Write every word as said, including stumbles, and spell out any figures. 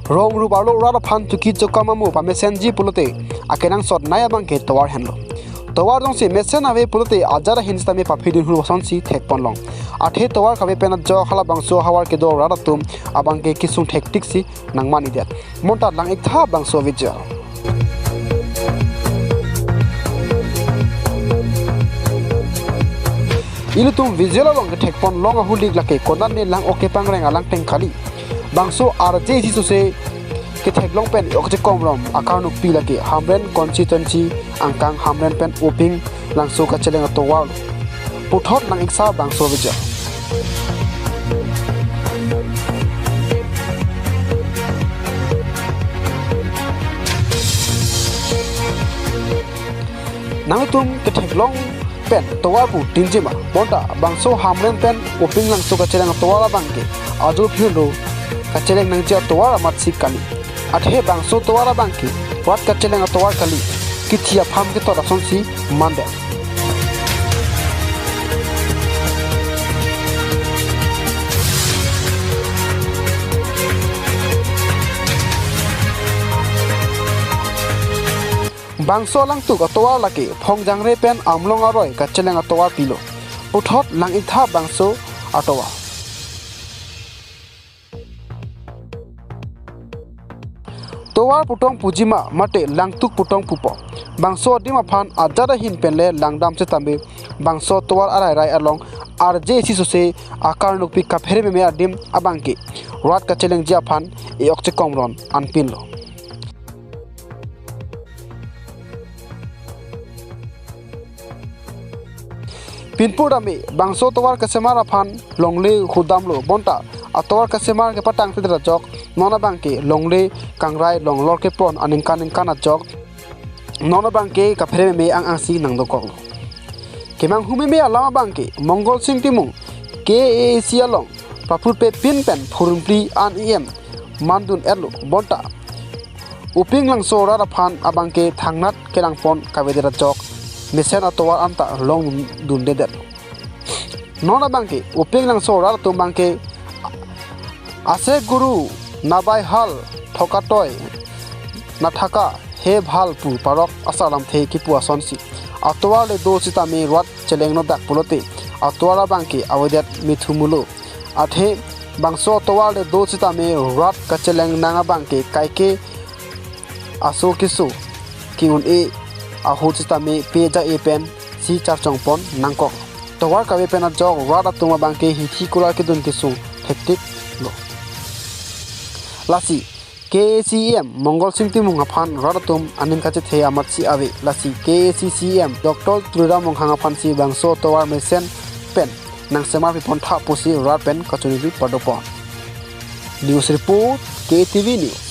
Rong rup arlo rat aphan chuki chokam amo pamesenji pulote akenangsot nei abangke tovar henlo. Tovar jongsi mesen ave pulote ajat ahin sitame paphidun hu asonsi thekpon long. Athe tovar kave pen ajok halabangso ahavar kedo rat atum abangke kesung thektik si nangman-idet. Bonta lang-iktha bangso video. Ilitum video along kethekpon long ahulik lake konatne lang-ok kepangreng alangteng kali. Bangso R J C sose ketheklong pen e-ok chekomron akarnukpi lake Hamren constituency angkang Hamren pen Uping Langso kacheleng atovar. Puthot lang-iksa bangso video. Nanglitum ketheklong pen tovar pu tinjima, bonta bangso Hamren pen Uping Langso kacheleng atovar abangke ajo phirlo kacheleng nangji atovar amatsi kali. Athe bangso tovar abangke rat kacheleng atovar kali, kithi apham ketot asonsi mandet. Bangso langtuk atovar lake Phongjangre pen Amlong aroi kacheleng atovar pilo. Puthot lang-iktha bangso atovar. Tovar putong pujima mate langtuk putong pupo. Bangso adim aphan ajat ahin penle langdam setame bangso tovar arairai along R J C sose akarnukpi kaphere meme adim abangke rat kachelengji aphan e-ok chekomron anpinlo. Pinpur dame bangso tovar kesemar aphan longle hudamlo bonta atovar kesemar kepatangtedet ajok non abangke longle kangrai longlor kepon aningkan ningkan ajok non abangke kaphere meme ang angsi nangdokoklo. Kemanghu meme alam abangke Mongol Sing Timung K A A C along paphurpepin pen phurunphli an E M mandun-etlo bonta Uping Langso rat aphan abangke thangnat kelangpon kavedet ajok mesen atovar anta longdundedet. Non abangke Uping Langso rat atum abangke ase guru nabai hal thokatoi nathaka he bhal pu parok asar lamthe kipu asonsi atovar le do sitame rat chelengnodak pulote atovar abangke avedet methumulo. Athe bangso atovar le do sitame rat kacheleng nang abangke kaike aso keso ke-un-e ahut sitame pe ja-e pensi charchongpon nangkok. Tovar kave pen ajok rat atum abangke hithi kular kedun kesung thektiklo. Lasi K A A C E M Mongol Sing Timung aphan rat atum aning kachethe amatsi ave. Lasi K A A C C E M Doctor Tuliram Ronghang aphansi bangso tovar mesen pen nangsemar pipontha pusi rat pen kachiningri padopon. News report, K T V News.